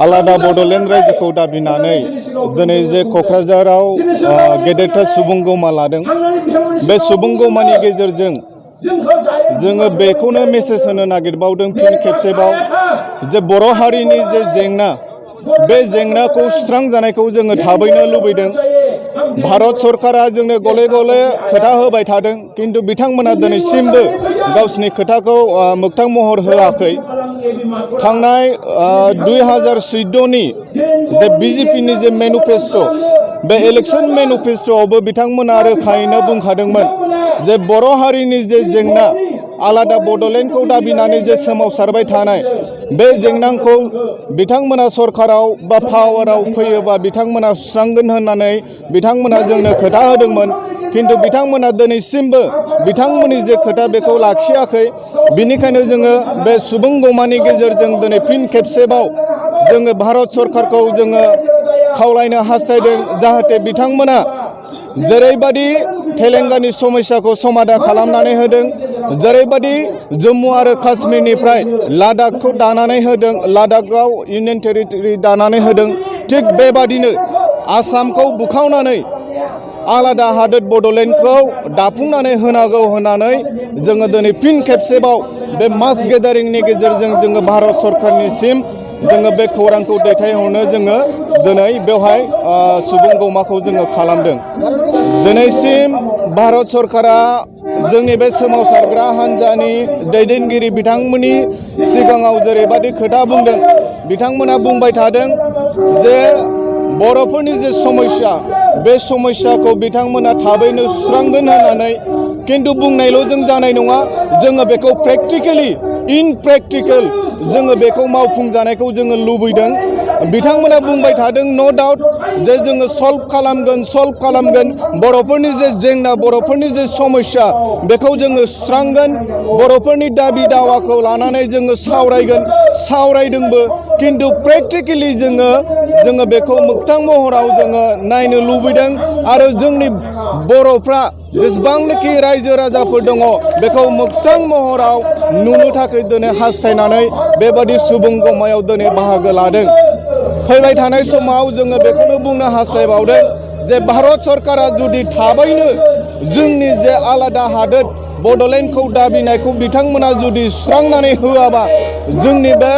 आलादा बड'लेण्ड रायजोखौ दाबिनानै दिनै जे क'क्राझाराव गेदेरथार सुबुं गौमा लादों। बे सुबुं गौमानि गेजेरजों जोङो बेखौनो मेसेज होनो नागिरबावदों फिन खेबसेबाव जे बर' हारिनि जे जेंना बे जेंनाखौ सुस्रांजानायखौ जोङो थाबैनो लुबैदों। भारत सरकारा जोंनो गले गले खोथा होबाय थादों, किन्तु बिथांमोना दिनैसिमबो गावसिनि खोथाखौ मोगथां महर होआखै। थांनाय 2014नि जे बिजेपिनि जे मेनिफेस्टो, बे इलेक्शन मेनिफेस्टोआवबो बिथांमोना रोखायैनो बुंखादोंमोन जे बर' हारिनि जे जेंना आलादा बड'लेण्डखौ दाबिनानै जे सोमावसारबाय थानाय बे जेंनाखौ बिथांमोना सरकाराव बा पावाराव फैयोबा बिथांमोना सुस्रांगोन होननानै बिथांमोना जोंनो खोथा होदोंमोन। किन्तु बिथांमोना दिनैसिमबो बिथांमोननि जे खोथा बेखौ लाखियाखै। बिनिखायनो जोङो बे सुबुं गौमानि गेजेरजों दिनै फिन खेबसेबाव जोङो भारत सरकारखौ जोङो खावलायनो हास्थायदों जाहाथे बिथांमोना जेरैबायदि तेलेंगानानि समस्याखौ समाधान खालामनानै होदों, जेरैबायदि जम्मु आरो काश्मीरनिफ्राय लादाखखौ दानानै होदों, लादाखआव इउनियन टेरिटरि दानानै होदों, थिग बेबादिनो आसामखौ बुखावनानै आलादा हादोर बड'लेण्डखौ दाफुंनानै होनांगौ होननानै जोङो दिनै फिन खेबसेबाव बे मास गेदारिंनि गेजेरजों जोङो भारत सरकारनिसिम जोङो बे खौरांखौ दैथायहरनो जोङो दिनै बेवहाय सुबुं गौमाखौ जोङो खालामदों। दिनैसिम भारत सरकारा जोंनि बे सोमावसारग्रा हान्जानि दैदेनगिरि बिथांमोननि सिगाङाव जेरैबायदि खोथा बुंदों, बिथांमोना बुंबाय थादों जे बर'फोरनि जे समस्या बे समस्याखौ बिथांमोना थाबैनो सुस्रांगोन होननानै। किन्तु बुंनायल' जों जानाय नङा, जोङो बेखौ प्रेक्टिकेलि इन प्रेक्टिकेल जोङो बेखौ मावफुंजानायखौ जोङो लुबैदों। बिथांमोना बुंबाय थादों न' डाउट जे जोङो सल्भ खालामगोन बर'फोरनि जे जेंना, बर'फोरनि जे समस्या बेखौ जोङो सुस्रांगोन, बर'फोरनि दाबि दावाखौ लानानै जोङो सावरायदोंबो। किन्तु प्रेक्टिकेलि जोङो बेखौ मोगथां महराव जोङो नायनो लुबैदों आरो जोंनि बर'फ्रा जेसेबांनाखि रायजो राजाफोर दङ बेखौ मोगथां महराव नुनो थाखाय दिनै हास्थायनानै बेबादि सुबुं गौमायाव दिनै बाहागो लादों। फैबाय थानाय समाव जोङो बेखौनो बुंनो हास्थायबावदों जे भारत सरकारा जुदि थाबैनो जोंनि जे आलादा हादोर बड'लेण्डखौ दाबिनायखौ बिथांमोना जुदि सुस्रांनानै होआबा, जोंनि बे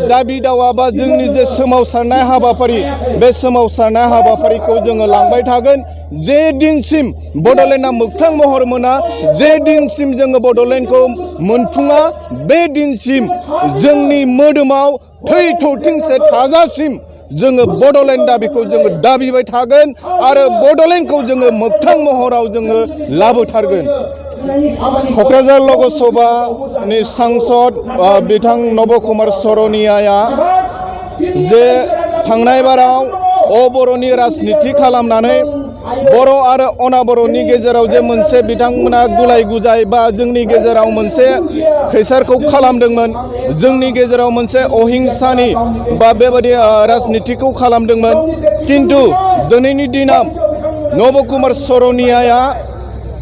दाबि दावा बा जोंनि जे सोमावसारनाय हाबाफारि बे सोमावसारनाय हाबाफारिखौ जोङो लांबाय थागोन। जे दिनसिम बड'लेण्डआ मोगथां महर मोना, जे दिनसिम जोङो बड'लेण्डखौ मोनफुङा, बे दिनसिम जोंनि मोदोमाव थै थरथिंसे थाजासिम जोङो बड'लेण्ड दाबिखौ जोङो दाबिबाय थागोन आरो बड'लेण्डखौ जोङो मोगथां महराव जोङो लाबोथारगोन। क'क्राझार लकसभानि सांसद बिथां नब कुमार सरनियाया जे थांनाय बाराव अबर'नि राजनिति खालामनानै बर' आरो अनाबर'नि गेजेराव जे मोनसे बिथांमोना गुलाय गुजाय बा जोंनि गेजेराव मोनसे खैसारखौ खालामदोंमोन, जोंनि गेजेराव मोनसे अहिंसानि बा बेबादि राजनितिखौ खालामदोंमोन। किन्तु दिनैनि दिनाव नब कुमार सरनियाया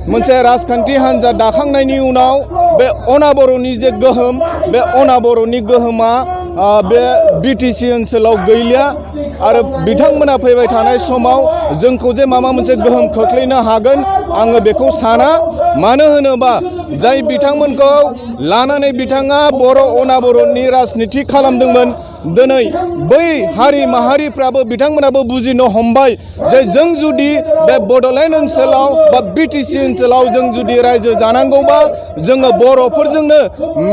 मोनसे राजखान्थि हान्जा दाखांनायनि उनाव बे अनाबर'नि जे गोहोम, बे अनाबर'नि गोहोमा बे बिटिसि ओनसोलाव गैलिया आरो बिथांमोना फैबाय थानाय समाव जोंखौ जे माबा मोनसे गोहोम खोख्लैनो हागोन आङो बेखौ साना। मानो होनोबा जाय बिथांमोनखौ लानानै बिथाङा बर' अनाबर'नि राजनिति खालामदोंमोन, दिनै बै हारि माहारिफ्राबो बिथांमोनाबो बुजिनो हमबाय जे जों जुदि बे बड'लेण्ड ओनसोलाव बा बिटिसि ओनसोलाव जों जुदि रायजो जानांगौबा जोङो बर'फोरजोंनो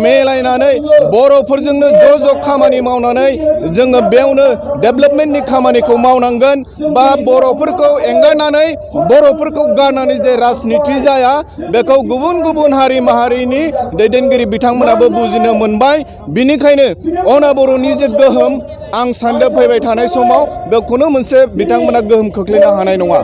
मिलायनानै बर'फोरजोंनो ज' खामानि मावनानै जोङो बेयावनो डेभेलपमेन्टनि खामानिखौ मावनांगोन बा बर'फोरखौ एंगारनानै बर'फोरखौ गारनानै जे राजनिति जाया बेखौ गुबुन गुबुन हारि माहारिनि दैदेनगिरि बिथांमोनाबो बुजिनो मोनबाय। बिनिखायनो अनाबर'नि जे गोहोम, आं सान्दों फैबाय थानाय समाव बेखौनो मोनसे बिथांमोना गोहोम खोख्लैनो हानाय नङा।